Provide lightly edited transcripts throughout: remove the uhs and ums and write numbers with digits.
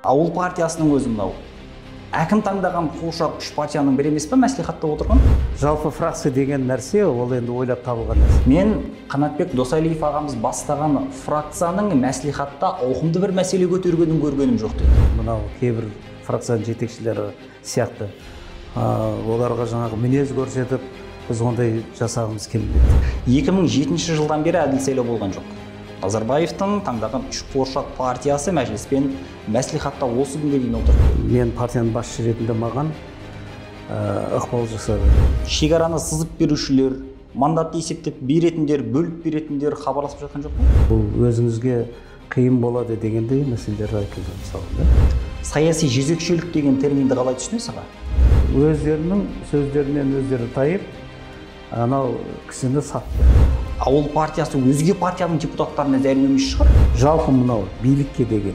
Ауыл партиясының өзі мынау әкім таңдаған қуыршақ үш партияның бірі емес пе мәслихатта отырған? Жалпы фракция деген нәрсе ол енді ойлап табылған нәрсе. Мен Қанатбек Досалиев ағамыз бастаған фракцияның мәслихатта ауқымды бір мәселе көтергенін көргенім жоқ деді. Мынау кейбір фракцияның жетекшілері сияқты оларға жаңағы мінез көрсетіп, біз ондай жасағымыз келмейді. 2007 жылдан бері әділ сайлау болған жоқ. Назарбаевтың таңдаған үш қуыршақ партиясы мәжіліс пен мәслихатта осы күнге дейін отыр. Мен партияның басшысы ретінде маған ықпал жасады. Шекараны сызып берушілер, мандатты есептеп беретіндер, бөліп беретіндер хабарласып жатқан жоқ па? Бұл өзіңізге қиын болады дегендей мәселелер айтылды мысалы. Да? Саяси жезөкшелік деген терминді қалай түсінесіз аға? Өздерінің сөздерінен өздері тайып, анау кісіні сатты. Ауыл партиясы өзге партияның депутаттарына зәру емес шығар? Жалпы мынау билікке деген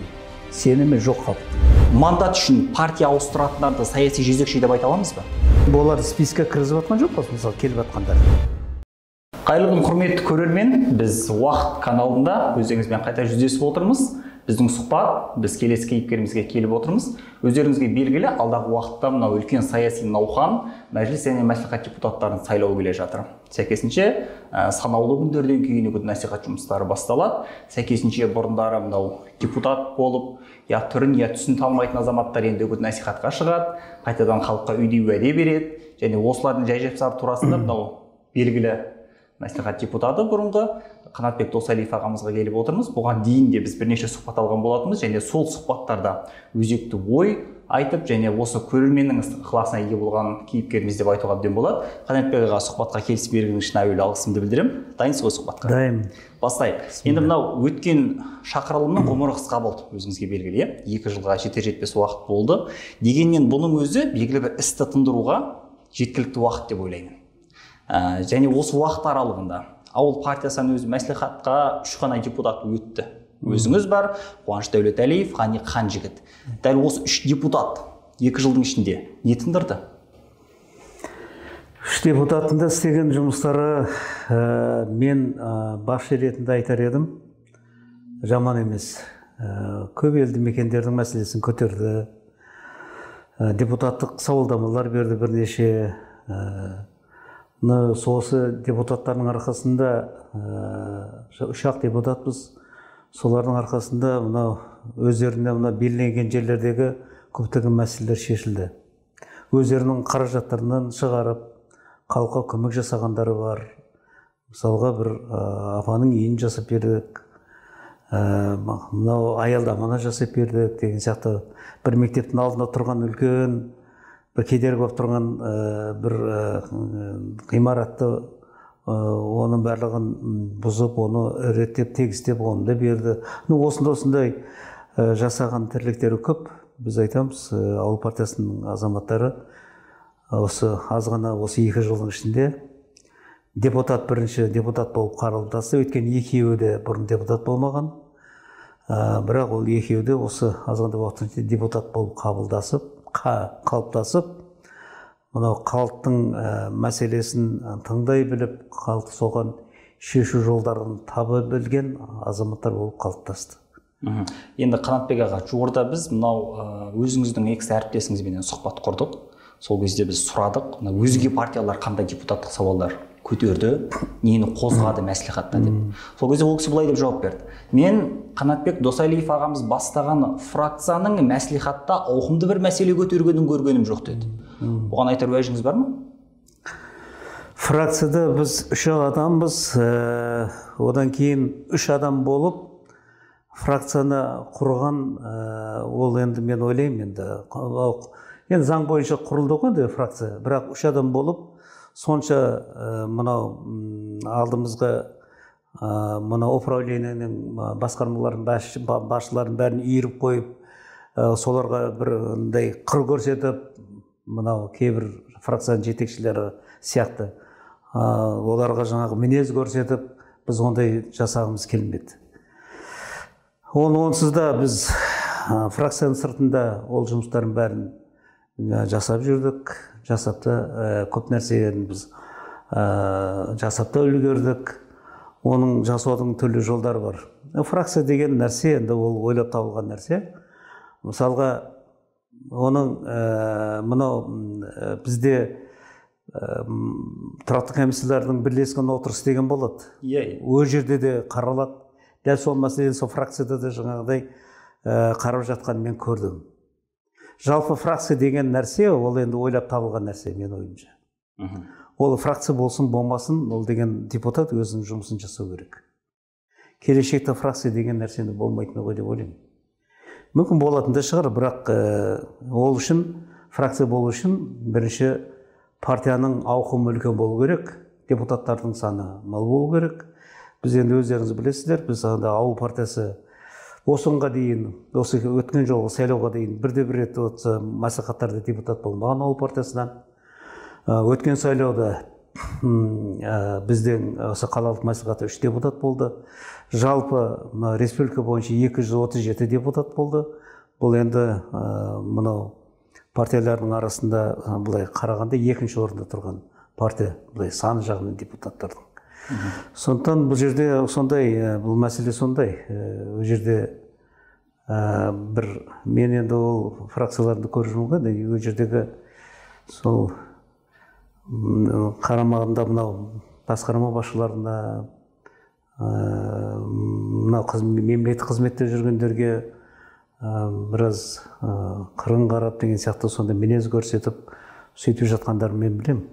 сенімі жоқ халықтың. Мандат үшін партия ауыстыратындарды саяси жезөкше деп айта аламыз ба? Оларды списке кіргізіп жатқан жоқ па, мысалы келіп жатқандар? Қайырлы күн, құрметті көрермен, біз Уақыт каналында өздеріңізбен қайта жүздесіп отырмыз. Біздің сұхбат, біз келесі кейіпкерімізге келіп отырмыз. Өздеріңізге белгілі, алдағы уақытта мынау үлкен саяси науқан мәжіліс және мәслихат депутаттарын сайлау келе жатыр. Сәйкесінше, санаулы күндерден кейін үгіт насихат жұмыстары басталады. Сәйкесінше, бұрындары мынау депутат болып, я түрін, я түсін танымайтын азаматтар енді үгіт насихатқа шығады, қайтадан халыққа үйде уәде береді. Және осылардың жай-жапсары турасында мынау белгілі мәслихат депутаты бұрынғы Қанатбек Досалиев ағамызға келіп отырмыз. Бұған дейін де біз бірнеше сұхбат алған болатынбыз және сол сұхбаттарда өзекті ой айтып және осы көрерменнің ықыласына ие болған кейіпкеріміз деп айтуға әбден болады. Қанатбек аға, сұхбатқа келісіп бергеніңіз үшін әуелі алғысымды білдіремін. Дайынсыз ғой сұхбатқа? Дайынмын. Бастайық. Енді мынау өткен шақырылымның ғұмыры қысқа болды, өзіңізге белгілі, иә? 2 жылға жетер-жетпес уақыт болды. Дегенмен бұның өзі белгілі бір істі тындыруға жеткілікті уақыт деп ойлаймын. Және осы уақыт аралығында Ауыл партиясының өзі мәслихатқа үш қана депутат өтті. Өзіңіз бар, Қуаныш Дәулетәлиев, Ғани Қанжігіт. Дәл осы үш депутат 2 жылдың ішінде не тындырды? Үш депутаттың да істеген жұмыстары мен басшы ретінде айтар едім, жаман емес. Көп елді мекендердің мәселесін көтерді, депутаттық сауалдамалар берді бірнеше. Сосы депутаттардың арқасында, үш-ақ депутатпыз, солардың арқасында мынау өздеріне мына белгіленген жерлердегі көптеген мәселелер шешілді. Өздерінің қаражаттарынан шығарып, халыққа көмек жасағандары бар. Мысалға бір апаның үйін жасап бердік, мынау аялдаманы жасап бердік деген сияқты. Бір мектептің алдында тұрған үлкен бір кедергі болып тұрған бір ғимаратты, оның барлығын бұзып, оны реттеп, тегістеп, оны да берді. Осындай жасаған тірліктері көп. Біз айтамыз, Ауыл партиясының азаматтары осы аз ғана осы 2 жылдың ішінде депутат, бірінші депутат болып қаралдасты. Өйткені екеуі де бұрын депутат болмаған. Бірақ ол екеуі де осы аз ғана уақыттың ішінде депутат болып қабылдасып, қалыптасып, мынау халықтың мәселесін тыңдай біліп, халық соған шешу жолдарын таба білген азаматтар болып қалыптасты. Енді Қанатбек аға, жуырда біз мынау өзіңіздің экс әріптесіңізбенен сұхбат құрдық. Сол кезде біз сұрадық, мына өзге партиялар қандай депутаттық сауалдар көтерді, нені қозғады мәслихатта деп. Сол кезде ол кісі былай деп жауап берді. Мен Қанатбек Досалиев ағамыз бастаған фракцияның мәслихатта ауқымды бір мәселе көтергенін көргенім жоқ деді. Бұған айтар уәжіңіз бар ма? Фракцияда біз үш адамбыз, одан кейін үш адам болып фракцияны құрған, ол енді мен ойлаймын, енді заң бойынша құрылды ғой енді фракция, бірақ үш адам болып сонша мынау алдымызға мынау управлениенің басқармаларын, басшыларын бәрін үйіріп қойып, соларға бір андай қыр көрсетіп, мынау кейбір фракцияның жетекшілері сияқты оларға жаңағы мінез көрсетіп, біз ондай жасағымыз келмеді. Онсыз да біз фракцияның сыртында ол жұмыстардың бәрін жасап жүрдік, жасап та көп нәрселерін біз жасап та үлгердік. Оның жасаудың түрлі жолдары бар. Фракция деген нәрсе енді ол ойлап табылған нәрсе. Мысалға, оның мынау бізде тұрақты комиссиялардың бірлескен отырысы деген болады. Иә. Ол жерде де қаралады. Дәл сол мәселе сол фракцияда да жаңағыдай қарап жатқанын мен көрдім. Жалпы фракция деген нәрсе, ол енді ойлап табылған нәрсе, мен ойымша. Ол фракция болсын, болмасын, ол деген депутат өзінің жұмысын жасау керек. Келешекте фракция деген нәрсені болмайтыны ғой деп ойлаймын. Мүмкін болатын да шығар, бірақ ол үшін, фракция болу үшін бірінші партияның ауқымы үлкен болу керек, депутаттардың саны мол болу керек. Біз енді өздеріңіз білесіздер, біз анда Ауыл партиясы осынға дейін, осы өткен жолғы сайлауға дейін бірде-бір рет осы мәслихаттарда депутат болмаған Ауыл партиясынан. Өткен сайлауда бізден осы қалалық мәслихатта 3 депутат болды. Жалпы республика бойынша 237 депутат болды. Бұл енді мынау партиялардың арасында былай қарағанда екінші орында тұрған партия, былай саны жағынан депутаттардың. Сондықтан бұл жерде сондай, бұл мәселе сондай. Ол жерде бір мен енді ол фракцияларды көріп жүрмін ғой, ол жердегі сол қарамағында мынау басқарма басшыларына, мынау мемлекеттік қызметте жүргендерге біраз қырын қарап деген сияқты сондай мінез көрсетіп сөйтіп жатқандарын мен білемін.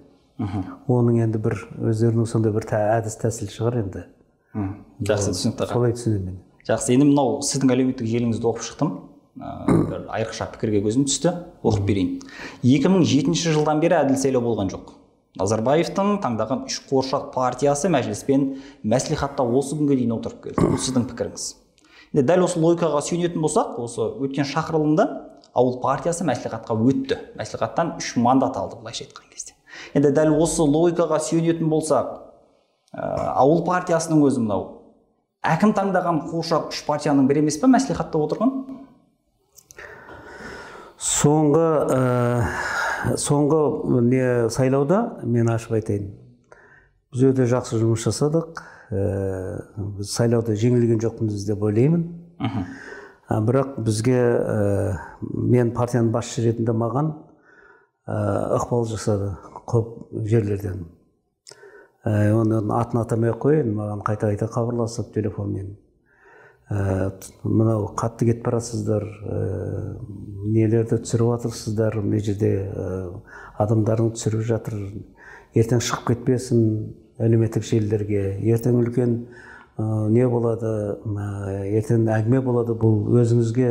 Оның енді бір өздерінің сондай бір әдіс тәсіл шығар енді. Жақсы, түсінікті. Солай түсінемін мен. Жақсы, енді мынау сіздің әлеуметтік желіңізді оқып шықтым. Бір айрықша пікірге көзім түсті, оқып берейін. 2007 жылдан бері әділ сайлау болған жоқ. Назарбаевтың таңдаған үш қуыршақ партиясы мәжіліс пен мәслихатта осы күнге дейін отырып келді. Бұл сіздің пікіріңіз. Енді дәл осы логикаға сүйенетін болсақ, осы өткен шақырылымда Ауыл партиясы мәслихатқа өтті. Мәслихаттан 3 мандат алды, былайша айтқан кезде. Енді дәл осы логикаға сүйенетін болсақ, Ауыл партиясының өзі мынау әкім таңдаған қуыршақ үш партияның бірі емес пе мәслихатта отырған? Соңғы не сайлауда мен ашып айтайын. Біз өте жақсы жұмыс жасадық. Біз сайлауда жеңілген жоқпыз деп ойлаймын. Бірақ бізге мен партияның басшысы ретінде маған ықпал жасады көп жерлерден. Оның атын атамай ақ қояйын, маған қайта-қайта хабарласып телефонмен. Мынау қатты кетіп барасыздар, нелерді түсіріп жатырсыздар, мына жерде адамдарын түсіріп жатыр, ертең шығып кетпесін әлеуметтік желілерге, ертең үлкен не болады, ертең әңгіме болады, бұл өзіңізге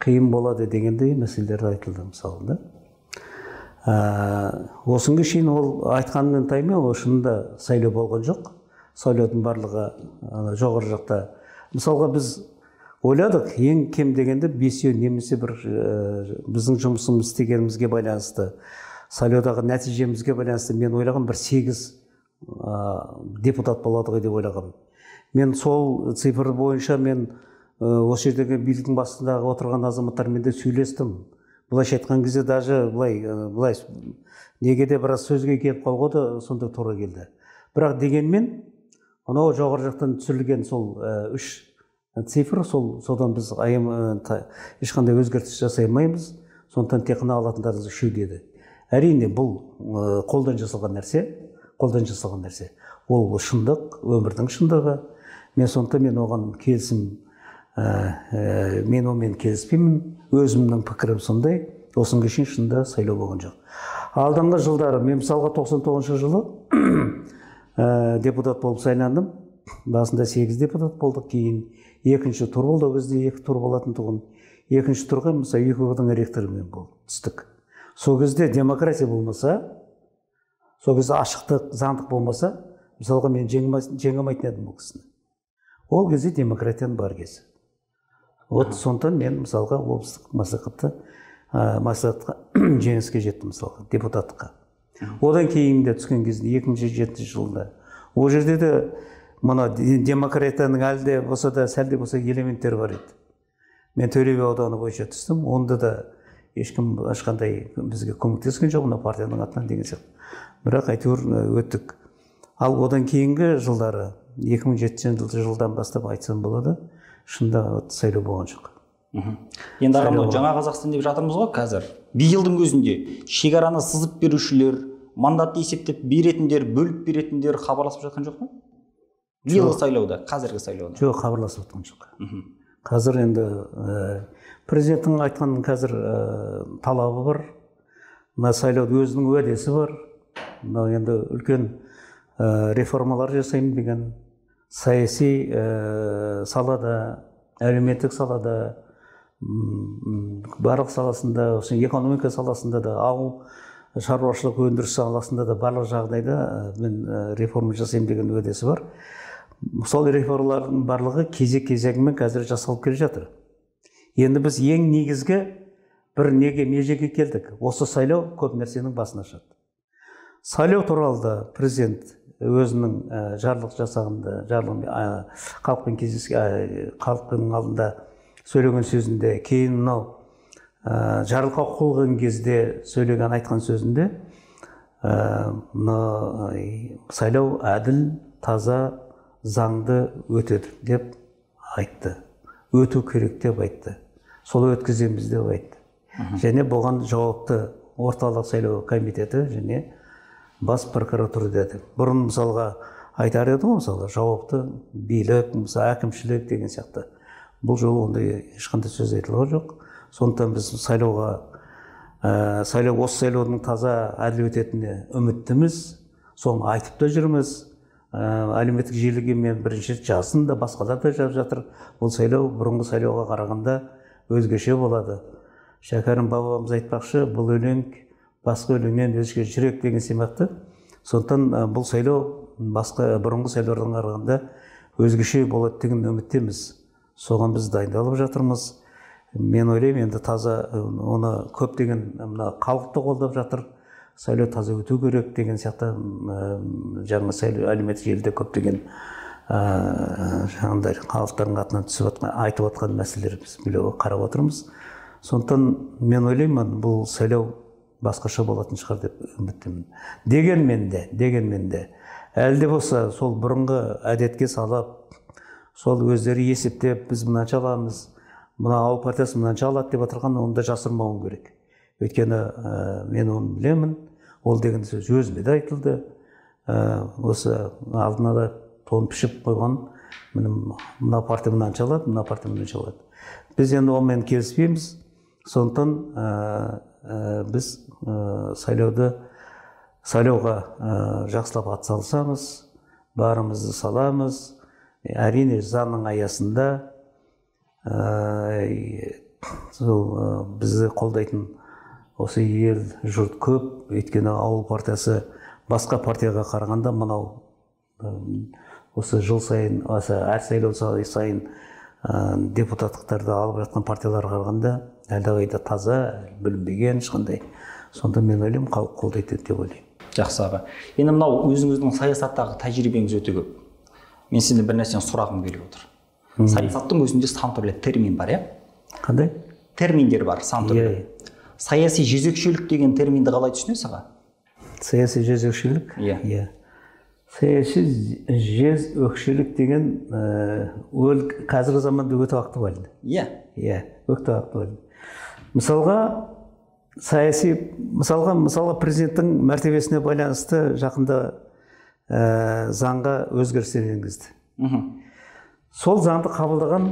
қиын болады дегендей мәселелер айтылды мысалы да. Осынға шейін ол айтқанымен таймай, ол шынында сайлау болған жоқ. Сайлаудың барлығы жоғары жақта. Мысалға біз ойладық, ең кем дегенде 5 немесе бір біздің жұмысымыз істегенімізге байланысты, сайлаудағы нәтижемізге байланысты мен ойлаған бір 8 депутат болады ғой деп ойлағанмын. Мен сол цифр бойынша мен осы жердегі биліктің басындағы отырған азаматтармен де сөйлестім. Былайша айтқан кезде даже былай неге де біраз сөзге келіп қалуға да сонда тура келді. Бірақ дегенмен анау жоғары жақтан түсірілген сол 3 цифр, содан біз ешқандай өзгертіс жасай алмаймыз, сондықтан тек қана алатындарыңыз үшеу деді. Әрине бұл қолдан жасалған нәрсе, қолдан жасалған нәрсе. Ол шындық, өмірдің шындығы. Мен сондықтан мен оған келісім, мен онымен келіспеймін. Өзімнің пікірім сондай, осынға шейін шынында сайлау болған жоқ. Алдыңғы жылдары, мен мысалға 99 жылы депутат болып сайландым. Басында 8 депутат болдық, кейін екінші тур болды, ол кезде 2 тур болатын тұғын. Екінші турға мысалы ЕКГ-дің ректорымен болып түстік. Сол кезде демократия болмаса, сол кезде ашықтық, заңдық болмаса, мысалға мен жеңе алмайтын едім ол кісіні. Ол кезде демократияның бар кезі. Вот сондықтан мен мысалға облыстық мәслихатқа жеңіске жеттім мысалға, депутаттыққа. Одан кейін де түскен кезде 2007 жылда ол жерде де мына демократияның әлі де болса да сәл де болса элементтері бар еді. Мен Төле би ауданы бойынша түстім, онда да ешкім ешқандай бізге көмектескен жоқ, мына партияның атынан деген сияқты. Бірақ әйтеуір өттік. Ал одан кейінгі жылдары 2007 жылдан бастап айтсам болады, шынында сайлау болған жоқ. Енді аға, мынау Жаңа Қазақстан деп жатырмыз ғой қазір. Биылдың өзінде шекараны сызып берушілер, мандатты есептеп беретіндер, бөліп беретіндер хабарласып жатқан жоқ па? Биылғы сайлауда, қазіргі сайлауда. Жоқ, хабарласып жатқан жоқ. Қазір енді президенттің айтқан қазір талабы бар. Мына сайлауда өзінің уәдесі бар. Мынау енді үлкен реформалар жасаймын деген, саяси салада, әлеуметтік салада, барлық саласында, экономика саласында да, ауыл шаруашылық өндіріс саласында да барлық жағдайда мен реформа жасаймын деген уәдесі бар. Сол реформалардың барлығы кезек-кезегімен қазір жасалып келе жатыр. Енді біз ең негізгі бір неге межеге келдік. Осы сайлау көп нәрсенің басын ашады. Сайлау туралы да президент өзінің жарлық жасағанда, жарлық халықпен кездескен, халықтың алдында сөйлеген сөзінде, кейін мынау жарлыққа қол қойған кезде сөйлеген айтқан сөзінде мына сайлау әділ, таза, заңды өтеді деп айтты. Өту керек деп айтты. Солай өткіземіз деп айтты. Және бұған жауапты орталық сайлау комитеті және бас прокуратура деді. Бұрын мысалға айтар еді ғой, мысалға жауапты билік, мысалы әкімшілік деген сияқты. Бұл жолы ондай ешқандай сөз айтылған жоқ. Сондықтан біз сайлауға, сайлау, осы сайлаудың таза, әділ өтетініне үміттіміз. Соны айтып та жүрміз. Әлеуметтік желіге мен бірінші жаздым да, басқалар да жазып жатыр. Бұл сайлау бұрынғы сайлауға қарағанда өзгеше болады. Шәкәрім бабамыз айтпақшы, бұл өлең басқа өлеңнен өзге жүрек деген сияқты. Сондықтан бұл сайлау басқа бұрынғы сайлаулардан қарағанда өзгеше болады деген үміттеміз. Соған біз дайындалып жатырмыз. Мен ойлаймын, енді таза оны көптеген мына халық та қолдап жатыр. Сайлау таза өту керек деген сияқты жаңа сайлау әлеуметтік желіде көптеген жаңағындай халықтардың атынан түсіп жатқан, айтып жатқан мәселелер біз біліп қарап отырмыз. Сондықтан мен ойлаймын, бұл сайлау басқаша болатын шығар деп үміттемін. Дегенмен де, әлі де болса сол бұрынғы әдетке салып, сол өздері есептеп, біз мынанша аламыз, мына ауыл партиясы мынанша алады деп отырған, оны да жасырмауым керек. Өйткені мен оны білемін, ол деген сөз өзіме де айтылды. Осы алдына да тон пішіп қойған, мына партия мынанша алады, мына партия мынанша алады. Біз енді онымен келіспейміз. Сондықтан біз сайлауға жақсылап атсалысамыз, барымызды саламыз. Әрине, заңның аясында сол бізді қолдайтын осы ел жұрт көп. Өйткені ауыл партиясы басқа партияға қарағанда мынау осы жыл сайын, осы әр сайлау сайын депутаттықтарды алып жатқан партияларға қарағанда әлдеқайда таза, бүлінбеген ешқандай. Сонда мен ойлаймын, халық қолдайды деп ойлаймын. Жақсы аға. Енді мынау өзіңіздің саясаттағы тәжірибеңіз өте көп. Мен сізден бір нәрсені сұрағым келіп отыр. Саясаттың өзінде сан түрлі термин бар, иә? Қандай? Терминдер бар, сан түрлі. Саяси жезөкшелік деген терминді қалай түсінесіз, аға? Саяси жезөкшелік? Иә. Саяси жезөкшелік деген ол қазіргі заманда өте актуальды. Иә. Иә, өте актуальды. Мысалға, саяси, мысалға президенттің мәртебесіне байланысты жақында заңға өзгерістер енгізді. Сол заңды қабылдаған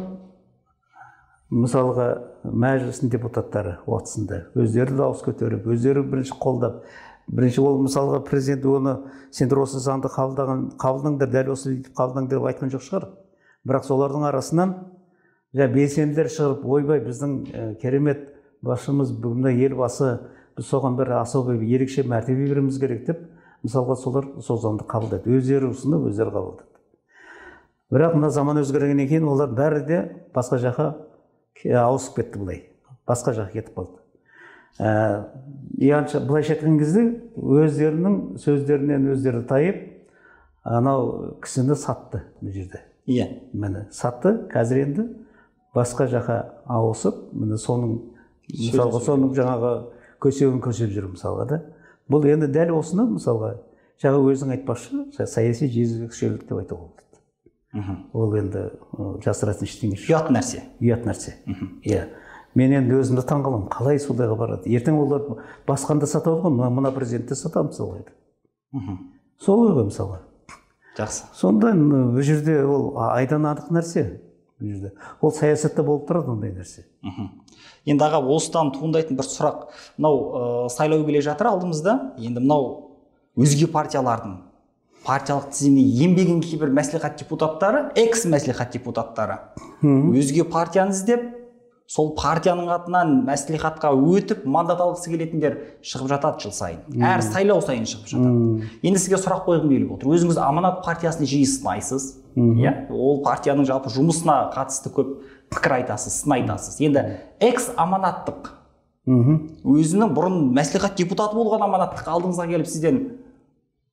мысалға мәжілістің депутаттары уақытысында өздері дауыс көтеріп, өздері бірінші қолдап, бірінші ол мысалға президент оны сендер осы заңды қабылдаңдар, дәл осы деп қабылдаңдар деп айтқан жоқ шығар. Бірақ солардың арасынан белсенділер шығып, ойбай, біздің керемет басшымыз, бүгінгі елбасы, біз соған бір аса ерекше мәртебе беруіміз керек деп, мысалға солар сол заңды қабылдады. Өздері ұсынып, өздері қабылдады. Бірақ мына заман өзгергеннен кейін олар бәрі де басқа жаққа ауысып кетті былай. Басқа жаққа кетіп қалды. Былайша айтқан кезде өздерінің сөздерінен өздері тайып, анау кісіні сатты мына жерде. Иә. Міне сатты, қазір енді басқа жаққа ауысып, міне соның мысалға соның жаңағы көсеуін көсеп жүр мысалға да. Бұл енді дәл осыны мысалға жаңа өзің айтпақшы, саяси жезөкшелік деп айтуға болады. Ол енді жасыратын ештеңе жоқ. Ұят нәрсе. Ұят нәрсе. Иә. Мен енді өзімді таңғаламын, қалай сондайға барады. Ертең олар басқаны да сатады ғой, мына президентті сатамыз солай. Солай ғой мысалға. Жақсы. Сонда бұл жерде ол айдан анық нәрсе. Бұл жерде. Ол саясатта болып тұрады ондай нәрсе. Енді аға, осыдан туындайтын бір сұрақ. Мынау сайлау келе жатыр алдымызда. Енді мынау өзге партиялардың партиялық тізіміне енбеген кейбір мәслихат депутаттары, экс-мәслихат депутаттары өзге партияны іздеп, сол партияның атынан мәслихатқа өтіп мандат алғысы келетіндер шығып жатады жыл сайын. Әр сайлау сайын шығып жатады. Енді сізге сұрақ қойғым келіп отыр. Өзіңіз Аманат партиясын жиі сынайсыз. Иә? Ол партияның жалпы жұмысына қатысты көп пікір айтасыз, сын айтасыз. Енді экс-аманаттық, өзінің бұрын мәслихат депутаты болған аманаттық алдыңызға келіп сізден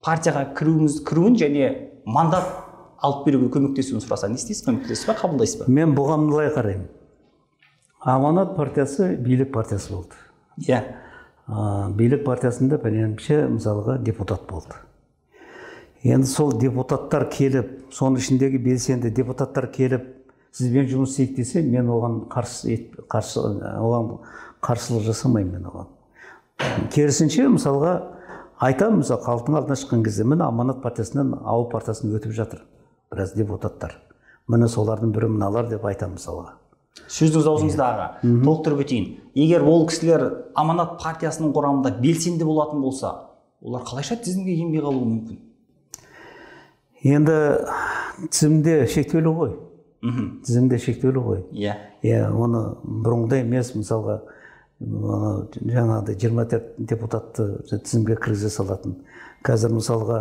партияға кіруін және мандат алып беруге көмектесуін сұраса, не істейсіз? Көмектесіз бе, қабылдайсыз ба? Мен бұған былай қараймын. Аманат партиясы билік партиясы болды. Иә. Билік партиясында пәленше мысалға депутат болды. Енді сол депутаттар келіп, соның ішіндегі белсенді депутаттар келіп, сізбен жұмыс істейік десе, мен оған қарсылық жасамаймын мен оған. Керісінше, мысалға айтамын, мысалы халықтың алдына шыққан кезде, міне Аманат партиясынан Ауыл партиясына өтіп жатыр біраз депутаттар. Міне солардың бірі мыналар деп айтамын мысалға. Сөзіңіз аузыңызда аға, толықтырып өтейін. Егер ол кісілер Аманат партиясының құрамында белсенді болатын болса, олар қалайша тізімге енбей қалуы мүмкін? Енді тізімде шектеулі ғой. Тізімде шектеулі ғой. Иә. Иә, оны бұрынғыдай емес, мысалға, жаңағыдай 24 депутатты тізімге кіргізе салатын. Қазір мысалға,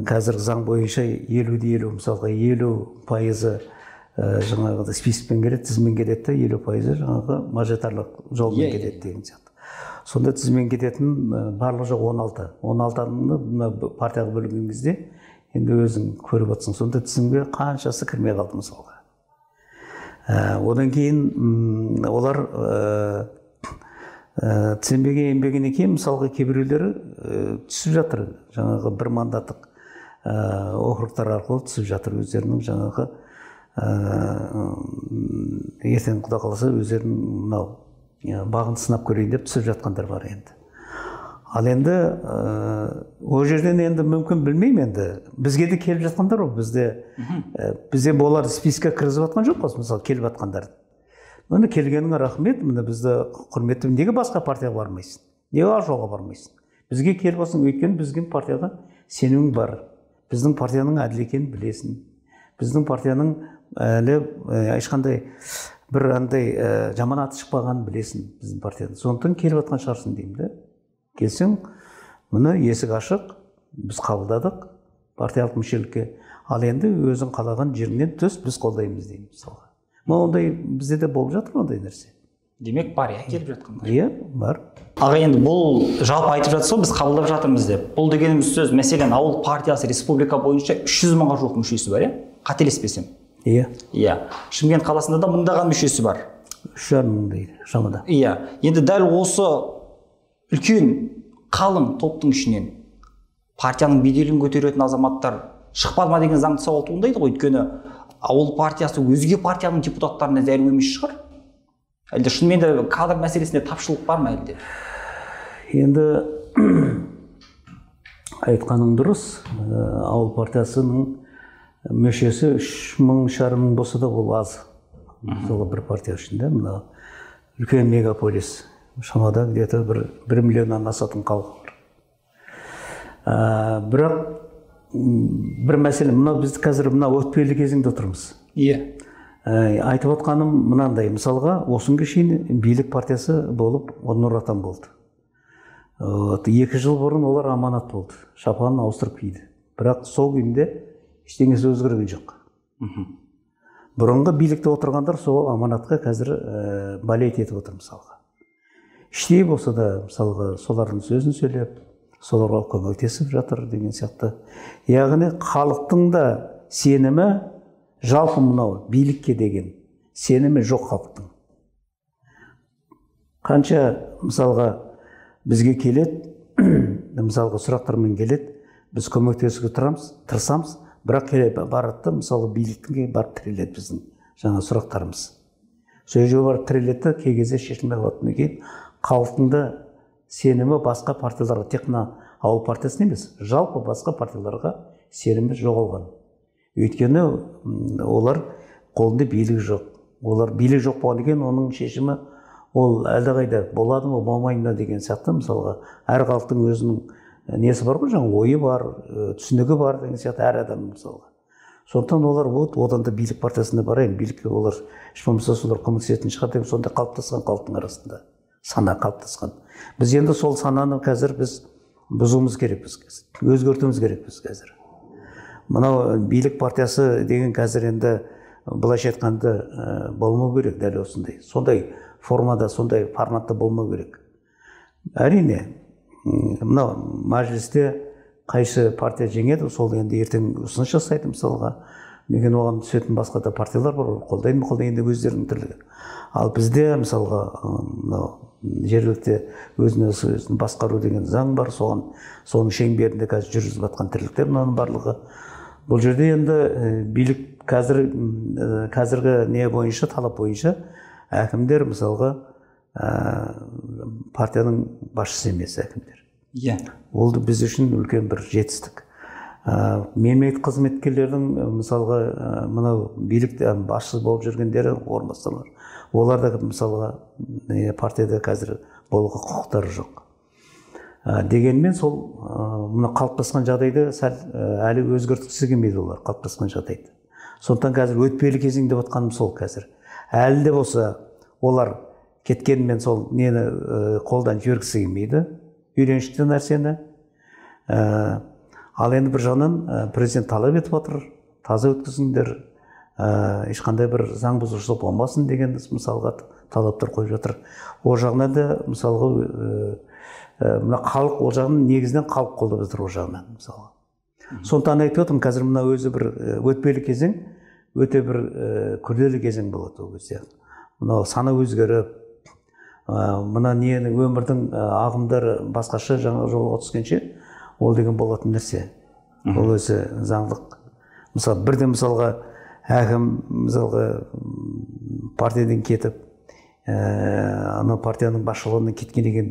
қазір заң бойынша 50-50, мысалға 50% жаңағыдай спискпен келеді, тізіммен келеді, 50% жаңағы мажоритарлық жолмен келеді деген сияқты. Сонда тізіммен кететін барлығы жоқ 16. 16-ны мына партияға бөлген кезде енді өзің көріп отырсың. Сонда тізімге қаншасы кірмей қалды мысалға. Одан кейін олар тізімге енбегеннен кейін мысалға кейбіреулері түсіп жатыр. Жаңағы бір мандаттық округтар арқылы түсіп жатыр өздерінің жаңағы ертең құда қаласа өздерінің мынау бағын сынап көрейін деп түсіп жатқандар бар енді. Ал енді ол жерден енді мүмкін білмеймін енді. Бізге де келіп жатқандар ғой, бізде оларды списке кіргізіп жатқан жоқ қой, мысалы келіп жатқандар. Міне келгеніңе рахмет, міне бізді құрметті, неге басқа партияға бармайсың? Неге ар жолға бармайсың? Бізге келіп отырсың, өйткені біздің партияға сенімің бар. Біздің партияның әділ екенін білесің. Біздің партияның әлі ешқандай бір андай жаман аты шықпағанын білесің біздің партияның. Сондықтан келіп жатқан шығарсың деймін де. Келсең, міне есік ашық, біз қабылдадық партиялық мүшелікке. Ал енді өзің қалаған жеріңнен түс, біз қолдаймыз деймін мысалға. Ондай бізде де болып жатыр ондай нәрсе. Демек бар, иә, келіп жатқандар. Иә, бар. Аға, енді бұл жалпы айтып жатса, біз қабылдап жатырмыз деп. Бұл дегеніміз сөз, мәселен, Ауыл партиясы республика бойынша 300 мыңға жуық мүшесі бар, иә? Қателеспесем. Иә. Иә. Шымкент қаласында да мыңдаған мүшесі бар. 3,5 мыңдай шамада. Иә. Енді дәл осы үлкен қалың топтың ішінен партияның беделін көтеретін азаматтар шықпады ма деген заңды сауал туындайды ғой. Өйткені Ауыл партиясы өзге партияның депутаттарына зәру емес шығар. Әлде шынымен де кадр мәселесінде тапшылық бар ма әлде? Енді айтқаның дұрыс. Ауыл партиясының мүшесі 3,5 мың болса да ол аз. Мысалы бір партия үшін де мына үлкен мегаполис шамада где-то 1 миллионнан асатын халық бар. Бірақ бір мәселе, мынау біз қазір мына өтпелі кезеңде отырмыз. Иә. Айтып отқаным мынандай, мысалға осынға шейін билік партиясы болып Нұр Отан болды. 2 жыл бұрын олар Аманат болды. Шапанын ауыстырып киді. Бірақ сол күйінде ештеңесі өзгерген жоқ. Бұрынғы билікте отырғандар сол Аманатқа қазір болеть етіп отыр мысалға. Іштей болса да мысалға солардың сөзін сөйлеп, соларға көмектесіп жатыр деген сияқты. Яғни халықтың да сенімі жалпы мынау билікке деген сенімі жоқ халықтың. Қанша мысалға бізге келеді, мысалға сұрақтармен келеді, біз көмектесуге тырысамыз, Бірақ келе барады да, мысалы, биліктің барып тіреледі біздің жаңа сұрақтарымыз. Сол жерге барып тіреледі, кей кезде шешілмей қалады. Кейін халықтың да сенімі басқа партияларға, тек қана Ауыл партиясына емес, жалпы басқа партияларға сенімі жоғалған. Өйткені олар қолында билік жоқ. Олар билік жоқ болғаннан кейін оның шешімі ол әлдеқайда болады ма, болмай ма деген сияқты. Мысалға, әр халықтың өзінің несі бар ғой, жаңа ойы бар, түсінігі бар деген сияқты әр адамның, мысалға. Сондықтан олар вот одан да билік партиясына барайын, билікке олар еш болмаса солар көмектесетін шығар деген сондай қалыптасқан халықтың арасында сана қалыптасқан. Біз енді сол сананы қазір біз бұзуымыз керекпіз, өзгертуіміз керекпіз қазір. Мынау билік партиясы деген қазір енді былайша айтқанда болмау керек, дәл осындай. Сондай формада, сондай форматта болмау керек. Әрине, мынау мәжілісте қайсы партия жеңеді, сол енді ертең ұсыныс жасайды, мысалға. Деген оған түсетін басқа да партиялар бар, қолдаймын, қолдаймын деп өздерінің тірлігі. Ал бізде, мысалға, мынау жергілікті өзін өзін басқару деген заң бар, соған соның шеңберінде қазір жүргізіліп жатқан тірліктер мынаның барлығы. Бұл жерде енді билік қазір қазіргі не бойынша, талап бойынша әкімдер, мысалға, партияның басшысы емес әкімдер. Иә. Ол біз үшін үлкен бір жетістік. Мемлекеттік қызметкерлердің, мысалға, мынау билік басшысы болып жүргендері, орынбасарлар, олар да, мысалға, партияда қазір болуға құқықтары жоқ. Дегенмен сол мына қалыптасқан жағдайды сәл әлі өзгерткісі келмейді олар қалыптасқан жағдайды. Сондықтан қазір өтпелі кезең деп отқаным сол қазір. Әлі де болса олар кеткенмен сол нені қолдан жібергісі келмейді, үйреншікті нәрсені. Ал енді бір жағынан президент талап етіп отыр, таза өткізіңдер, ешқандай бір заң бұзушылық болмасын деген, мысалға, талаптар қойып жатыр. Ол жағынан да, мысалға, мына халық ол жағынан негізінен халық қолдап жатыр ол жағынан, мысалға. Сондықтан айтып отырмын, қазір мына өзі бір өтпелі кезең, өте бір күрделі кезең болады ол кезде. Мынау сана өзгеріп, мына нені өмірдің ағымдары басқаша жаңа жолға түскенше ол деген болатын нәрсе. Ол өзі заңдық. Мысалы, бірден, мысалға, әкім, мысалға, партиядан кетіп, анау партияның басшылығынан кеткеннен кейін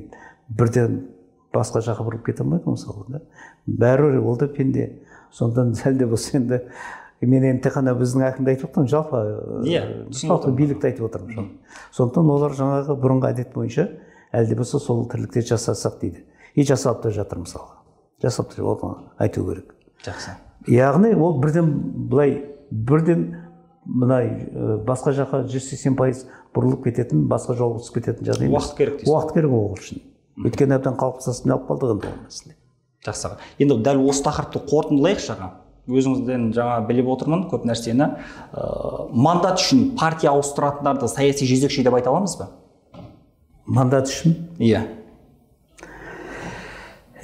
бірден басқа жаққа бұрылып кете алмайды, мысалға, да. Бәрібір ол да пенде. Сондықтан сәл де болса енді мен енді тек қана біздің әкімді айтып отырмын, жалпы иә, жалпы билікті айтып отырмын. Сондықтан олар жаңағы бұрынғы әдет бойынша әлі де болса сол тірлікте жасасақ дейді. И жасалып та жатыр, мысалға. Жасалып та, оны айту керек. Жақсы. Яғни ол бірден былай, бірден мына басқа жаққа 180% бұрылып кететін, басқа жолға түсіп кететін жағдай емес. Уақыт керек дейсіз. Уақыт керек ол үшін. Өйткені әбден қалыптасып алып қалдық енді ол мәселе. Жақсы. Енді дәл осы тақырыпты қорытындылайықшы, аға. Өзіңізден жаңа біліп отырмын көп нәрсені. Мандат үшін партия ауыстыратындарды саяси жезөкше деп айта аламыз ба? Мандат үшін? Иә.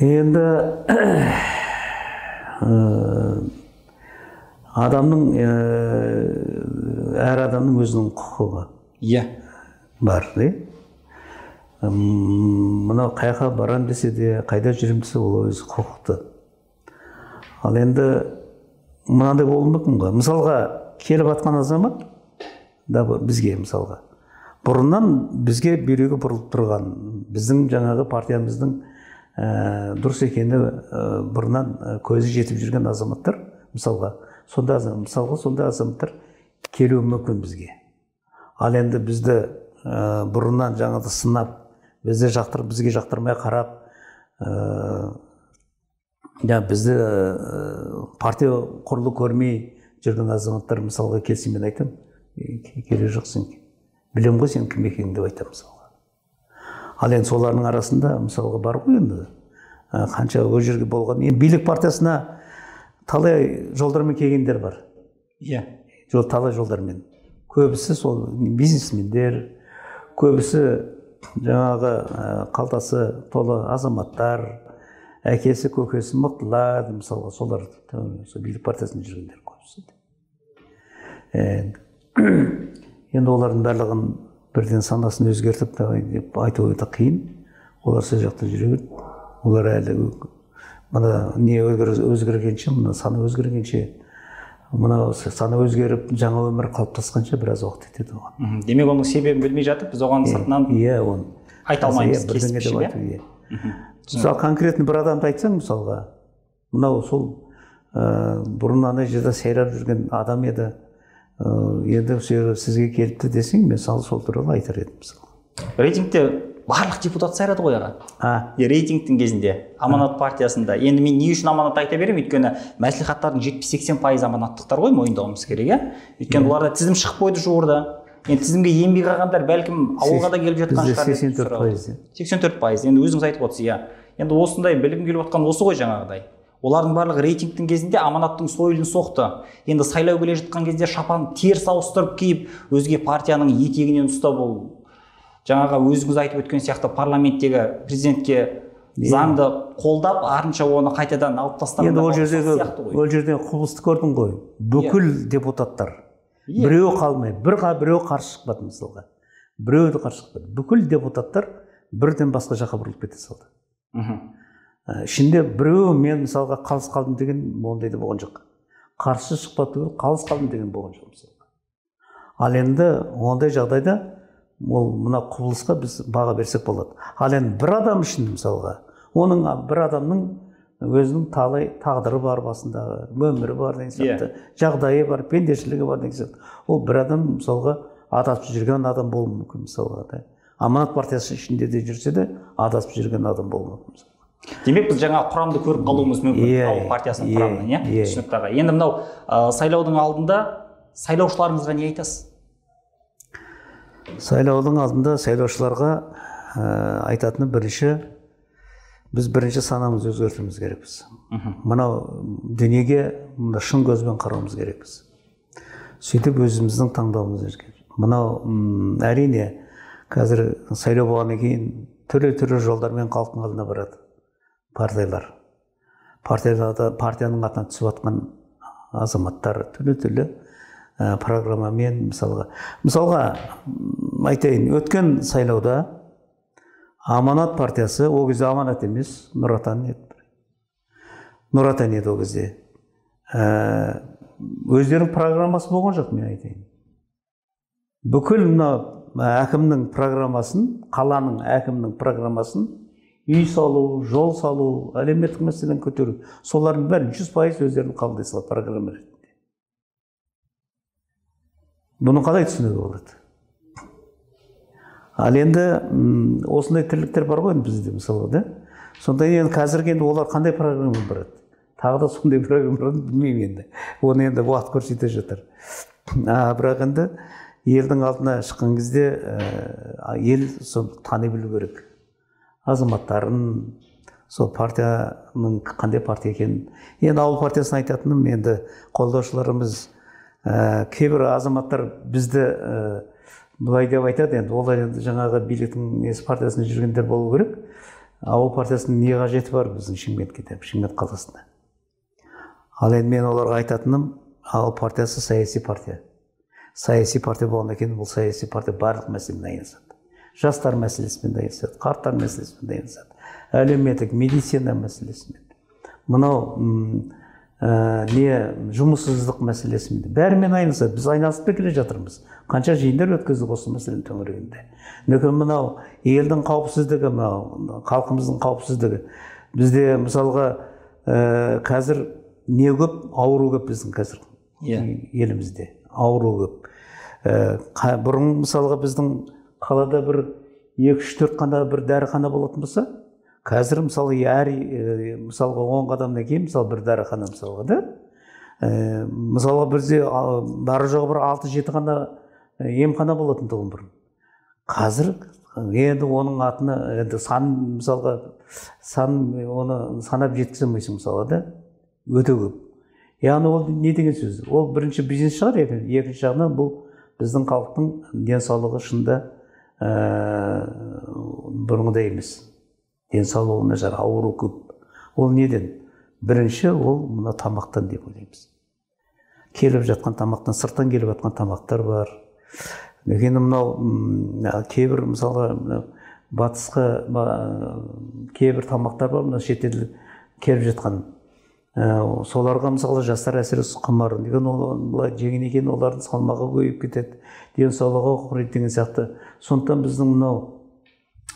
Енді адамның, әр адамның өзінің құқығы иә бар, не? Мынау қаяққа барам десе де, қайда жүрем десе, ол өзі құқықты. Ал енді мынандай болуы мүмкін ғой. Мысалға, келіп атқан азамат да бізге, мысалға, бұрыннан бізге бүйрегі бұрылып тұрған, біздің жаңағы партиямыздың дұрыс екені бұрыннан көзі жетіп жүрген азаматтар, мысалға, сонда, мысалға, сондай азаматтар келуі мүмкін бізге. Ал енді бізді бұрыннан жаңағы сынап, бізді жақтырып, бізге жақтырмай қарап, бізді партия құрлы көрмей жүрген азаматтар, мысалға, келсе, мен айтамын, керек жоқ сен, білемін ғой сен кім екеніңді деп айтамын, мысалға. Ал енді солардың арасында, мысалға, бар ғой енді қанша ол жерге болған. Енді билік партиясына талай жолдармен келгендер бар. Иә. Жол, талай жолдармен. Көбісі сол бизнесмендер, көбісі жаңағы қалтасы толы азаматтар, әкесі, көкесі мықтылар, мысалға, солар сол билік партиясында жүргендер көбісі. Енді олардың барлығын бірден санасын өзгертіп давай деп айту өте қиын. Олар сол жақта жүре береді. Олар әлі мына не өзгергенше, мына сана өзгергенше, Мынау сана өзгеріп, жаңа өмір қалыптасқанша біраз уақыт кетеді оған. Демек, оның себебін білмей жатып, біз оған сыртынан иә, оны айта алмаймыз, кесіп пішіп, иә. Мысалы, конкретно бір адамды айтсаң, мысалға, мынау сол бұрын ана жерде сайрап жүрген адам еді, енді сізге келіпті десең, мен сол туралы айтар едім, мысалы. Рейтингте барлық депутат сайрады ғой, аға. Рейтингтің кезінде Аманат партиясында. Енді мен не үшін Аманат айта беремін? Өйткені мәслихаттардың 70-80% аманаттықтар ғой, мойындауымыз керек, иә. Өйткені бұларда тізім шығып қойды жуырда. Енді тізімге енбей қалғандар бәлкім ауылға да келіп жатқан шығар. 84%. 84%. Енді өзіңіз айтып отырсыз, иә. Енді осындай білгім келіп отқан осы ғой жаңағыдай. Олардың барлығы рейтингтің кезінде Аманаттың сойылын соқты. Енді сайлау келе жатқан кезде шапан теріс ауыстырып киіп, өзге партияның етегінен ұстап, ол жаңағы өзіңіз айтып өткен сияқты парламенттегі президентке заңды қолдап, артынша оны қайтадан алып тастаған. Енді ол жердегі құбылысты көрдің ғой. Бүкіл депутаттар біреуі қалмай, біреуі қарсы шықпады мысалға. Біреуі де қарсы шықпады. Бүкіл депутаттар бірден басқа жаққа бұрылып кете салды. Ішінде біреуі мен мысалға қалыс қалдым деген ондай да болған жоқ. Қарсы шықпады түгіл, қалыс қалдым деген болған жоқ мысалға. Ал енді ондай жағдайда ол мына құбылысқа біз баға берсек болады. Ал енді бір адам үшін мысалға, оның бір адамның өзінің талай тағдыры бар басындағы, өмірі бар деген сияқты, жағдайы бар, пендешілігі бар деген сияқты. Ол бір адам мысалға адасып жүрген адам болуы мүмкін мысалға. Аманат партиясы ішінде де жүрсе де адасып жүрген адам болуы мүмкін. Демек, біз жаңа құрамды көріп қалуымыз мүмкін, Ауыл партиясының құрамын, иә? Түсінікті аға. Енді мынау сайлаудың алдында сайлаушыларыңызға не айтасыз? Сайлаудың алдында сайлаушыларға айтатыны бірінші, біз бірінші санамызды өзгертуіміз керекпіз. Мынау дүниеге мына шын көзбен қарауымыз керекпіз. Сөйтіп өзіміздің таңдауымыз керек. Мынау әрине қазір сайлау болғаннан кейін түрлі-түрлі жолдармен халықтың алдына барады партиялар. Партияның атынан түсіп жатқан азаматтар түрлі-түрлі программамен мысалға. Мысалға айтайын, өткен сайлауда Аманат партиясы, ол кезде Аманат емес, Нұр Отан еді. Нұр Отан еді ол кезде. Өздерінің программасы болған жоқ, мен айтайын. Бүкіл мына әкімнің программасын, қаланың әкімнің программасын, үй салу, жол салу, әлеуметтік мәселені көтеру, солардың бәрін 100% өздерінің қабылдай салады программа ретінде. Бұны қалай түсінуге болады? Ал енді осындай тірліктер бар ғой енді бізде мысалға, да? Сонда енді қазіргі енді олар қандай программа барады? Тағы да сондай программа барады, білмеймін енді. Оны енді уақыт көрсете жатар. Бірақ енді елдің алдына шыққан кезде ел сол тани білу керек. Азаматтарын, сол партияның қандай партия екенін. Енді Ауыл партиясын айтатыным, енді қолдаушыларымыз, кейбір азаматтар бізді былай деп айтады, енді олар енді жаңағы биліктің несі партиясында жүргендер болу керек. Ауыл партиясының не қажеті бар біздің Шымкентке деп, Шымкент қаласында. Ал енді мен оларға айтатыным, Ауыл партиясы саяси партия. Саяси партия болғаннан кейін бұл саяси партия барлық мәселемен айналысады. Жастар мәселесімен де айналысады, қарттар мәселесімен де айналысады, әлеуметтік, медицина мәселесімен. Мынау не жұмыссыздық мәселесімен де бәрімен айналысады. Біз айналысып келе жатырмыз. Қанша жиындар өткіздік осы мәселенің төңірегінде. Лекін мынау елдің қауіпсіздігі, мынау халқымыздың қауіпсіздігі. Бізде мысалға қазір не көп, ауру көп біздің қазір елімізде. Ауру көп. Бұрын мысалға біздің қалада бір 2-3-4 қана бір дәріхана болатын болса, қазір мысалы әр мысалға 10 қадамнан кейін мысалы бір дәріхана мысалға да. Мысалға бізде бары жоғы бір 6-7 қана емхана болатын тұғын бұрын. Қазір енді оның атына енді сан мысалға сан оны санап жеткізе алмайсың мысалға да, өте көп. Яғни ол не деген сөз? Ол бірінші бизнес шығар, екінші жағынан бұл біздің халықтың денсаулығы шында бұрынғыдай емес. Денсаулығы нашар, ауру көп. Ол неден? Бірінші ол мына тамақтан деп ойлаймыз. Келіп жатқан тамақтан, сырттан келіп жатқан тамақтар бар. Өйткені мынау кейбір мысалға батысқа кейбір тамақтар бар, мына шетелден келіп жатқан. Соларға мысалы жастар әсіресе құмар деген, ол былай жеген екен, олардың салмағы көбейіп кетеді, денсаулығы құриды деген сияқты. Сондықтан біздің мынау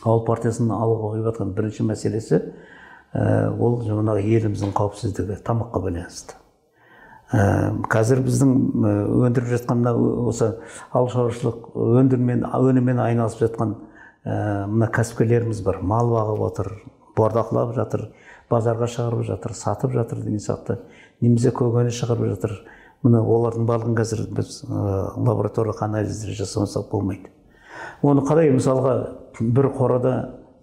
Ауыл партиясының алға қойып жатқан бірінші мәселесі ол жаңағы еліміздің қауіпсіздігі, тамаққа байланысты. Қазір біздің өндіріп жатқан мына осы ауыл шаруашылық өніммен айналысып жатқан мына кәсіпкерлеріміз бар, мал бағып отыр, бордақылап жатыр, базарға шығарып жатыр, сатып жатыр деген сияқты, немесе көкөніс шығарып жатыр. Мына олардың барлығын қазір біз лабораториялық анализдер жасамасақ болмайды. Оны қалай, мысалға бір қорада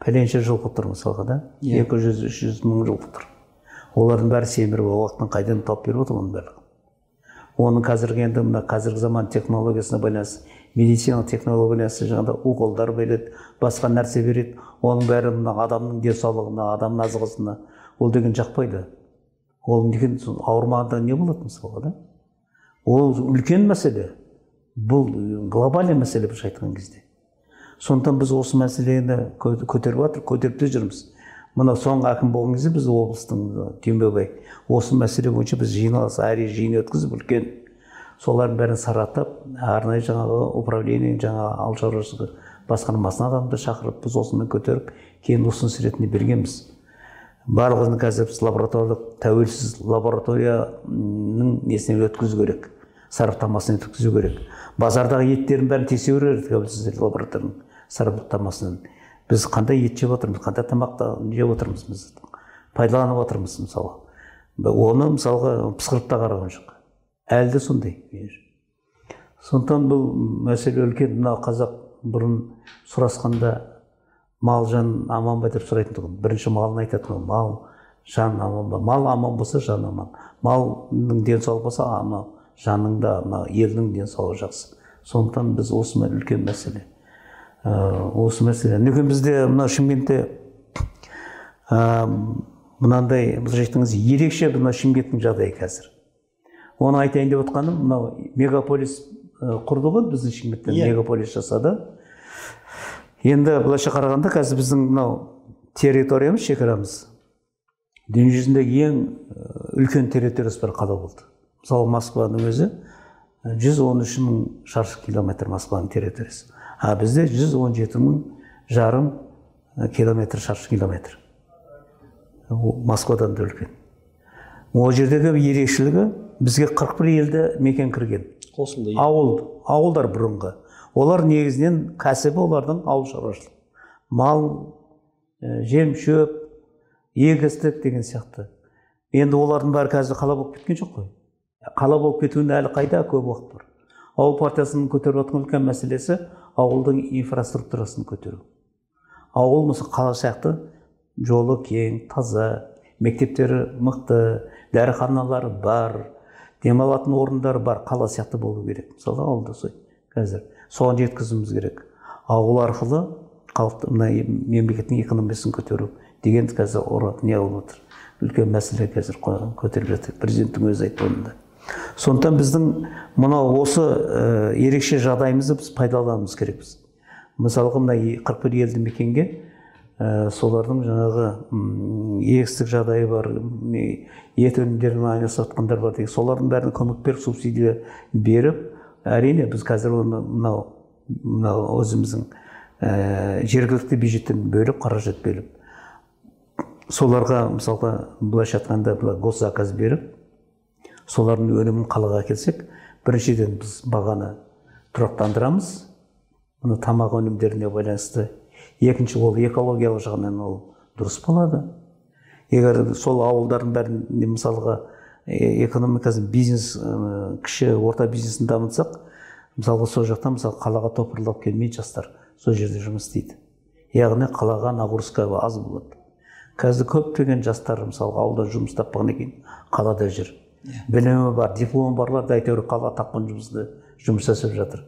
пәленше жылқы тұр мысалға да, 200-300 мың жылқы тұр. Олардың бәрі семіріп, уақыттан қайдан тауып беріп отыр оның барлығын. Оның қазіргі енді мына қазіргі заман технологиясына байланысты, медициналық технологиясы жаңағыдай уколдар береді, басқа нәрсе береді. Оның бәрі мына адамның денсаулығына, адамның азығысына ол деген жақпайды. Ол деген ауырмағанда не болады мысалға да? Ол үлкен мәселе. Бұл глобальный мәселе былайша айтқан кезде. Сондықтан біз осы мәселені көтеріп жатыр, көтеріп те жүрміз. Мына соңғы әкім болған кезде біз облыстың Түймебай осы мәселе бойынша біз жиналыс, әр жиын өткізіп үлкен солардың бәрін сараптап, арнайы жаңағы управление, жаңағы ауыл шаруашылығы басқармасына адамды шақырып, біз осыны көтеріп, кейін ұсыныс ретінде бергенбіз. Барлығын қазір біз лабораториялық, тәуелсіз лабораторияның несіне өткізу керек, сараптамасын өткізу керек. Базардағы еттердің бәрін тексеру керек тәуелсіз лабораторияның сараптамасынан. Біз қандай ет жеп отырмыз, қандай тамақ жеп отырмыз, біз пайдаланып отырмыз мысалы. Оны мысалға пысқырып та қараған жоқ. Әлі де сондай. Сондықтан бұл мәселе үлкен. Мына қазақ бұрын сұрасқанда мал жан аман ба деп сұрайтын тұғын. Бірінші малын айтатын, мал жан аман ба? Мал аман болса жан аман. Малдың денсаулығы болса анау жанның да, мына елдің денсаулығы жақсы. Сондықтан біз осы үлкен мәселе. Осы мәселе. Нүкен бізде мына Шымкентте мынандай, былайша айтқанда, ерекше мына Шымкенттің жағдайы қазір. Оны айтайын деп отқаным, мынау мегаполис құрды ғой біздің Шымкентте, мегаполис жасады. Енді былайша қарағанда қазір біздің мынау территориямыз, шекарамыз дүниежүзінде ең үлкен территориясы бар қала болды. Мысалы Москваның өзі 113 мың шаршы километр Москваның территориясы. А бізде 117 мың жарым километр шаршы километр. Москвадан да үлкен. Ол жердегі ерекшелігі бізге 41 елді мекен кірген. Қосылды. Ауылдар бұрынғы. Олар негізінен кәсібі олардың ауыл шаруашылығы. Мал, жем, шөп, егістік деген сияқты. Енді олардың бәрі қазір қала болып кеткен жоқ қой. Қала болып кетуіне әлі қайда көп уақыт бар. Ауыл партиясының көтеріп жатқан үлкен мәселесі ауылдың инфраструктурасын көтеру. Ауыл мысалы қала сияқты жолы кең, таза, мектептері мықты, дәріханалары бар, демалатын орындары бар, қала сияқты болу керек. Мысалы ауылда солай қазір. Соған жеткізуіміз керек. Ауыл арқылы халықты, мына мемлекеттің экономикасын көтеру деген қазір не болып отыр. Үлкен мәселе қазір көтеріп жатыр. Президенттің өзі айтты оны да. Сондықтан біздің мынау осы ерекше жағдайымызды біз пайдалануымыз керекпіз. Мысалға мына 41 елді мекенге солардың жаңағы егістік жағдайы бар, ет өнімдерімен айналысып жатқандар бар деген, солардың бәріне көмек беріп, субсидия беріп, әрине біз қазір оны мынау өзіміздің жергілікті бюджеттен бөліп, қаражат бөліп, соларға мысалға былайша айтқанда былай госзаказ беріп, солардың өнімін қалаға әкелсек, біріншіден біз бағаны тұрақтандырамыз, мұны тамақ өнімдеріне байланысты. Екінші, ол экологиялық жағынан ол дұрыс болады. Егер сол ауылдардың бәрін мысалға экономикасын, бизнес, кіші орта бизнесін дамытсақ, мысалға сол жақтан мысалы қалаға топырлап келмей жастар сол жерде жұмыс істейді. Яғни қалаға нагрузка аз болады. Қазір көптеген жастар мысалға ауылда жұмыс таппағаннан кейін қалада жүр. Білімі бар, дипломы барлар да әйтеуір қала тапқан жұмыс жасап жатыр.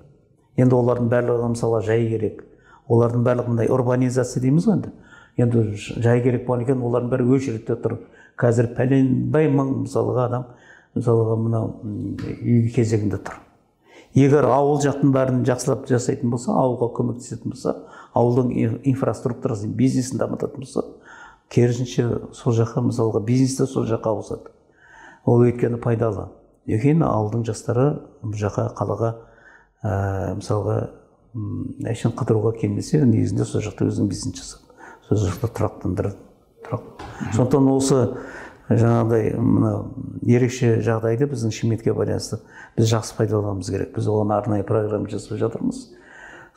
Енді олардың барлығы мысалға жай керек. Олардың барлығы мындай урбанизация дейміз ғой енді. Енді жай керек болған екен, олардың бәрі өшіретте тұр. Қазір пәленбай мың мысалға адам мысалға мынау үй кезегінде тұр. Егер ауыл жақтың бәрін жақсылап жасайтын болса, ауылға көмектесетін болса, ауылдың инфраструктурасын, бизнесін дамытатын болса, керісінше сол жаққа мысалға бизнес те сол жаққа ауысады. Ол өйткені пайдалы. Өйткені ауылдың жастары бұл жаққа, қалаға, мысалға, әшейін қыдыруға келмесе, негізінде сол жақта өзінің бизнес жасап, сол жақта тұрақтандырады. Сондықтан осы жаңағыдай мына ерекше жағдайды біздің Шымкентке байланысты біз жақсы пайдалануымыз керек. Біз оған арнайы программа жасап жатырмыз.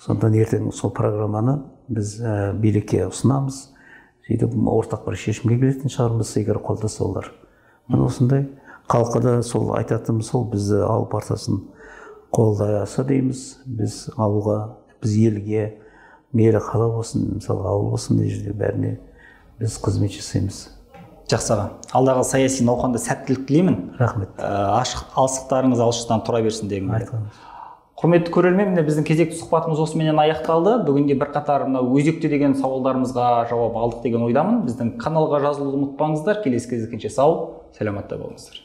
Сондықтан ертең сол программаны біз билікке ұсынамыз. Сөйтіп ортақ бір шешімге келетін шығармыз, егер қолдаса олар. Міне осындай халыққа да сол айтатынымыз сол, бізді Ауыл партиясын қолдаса дейміз. Біз ауылға, біз елге, мейлі қала болсын, мысалы ауыл болсын, мына жерде бәріне біз қызмет жасаймыз. Жақсы аға, алдағы саяси науқанда сәттілік тілеймін. Рахмет. Алыстықтарыңыз алшақтан тұра берсін дегім келеді. Құрметті көрермен, міне біздің кезекті сұхбатымыз осыменен аяқталды. Бүгінде бірқатар мына өзекті деген сауалдарымызға жауап алдық деген ойдамын. Біздің каналға жазылуды ұмытпаңыздар. Келесі кездескенше сау, саламатта болыңыздар.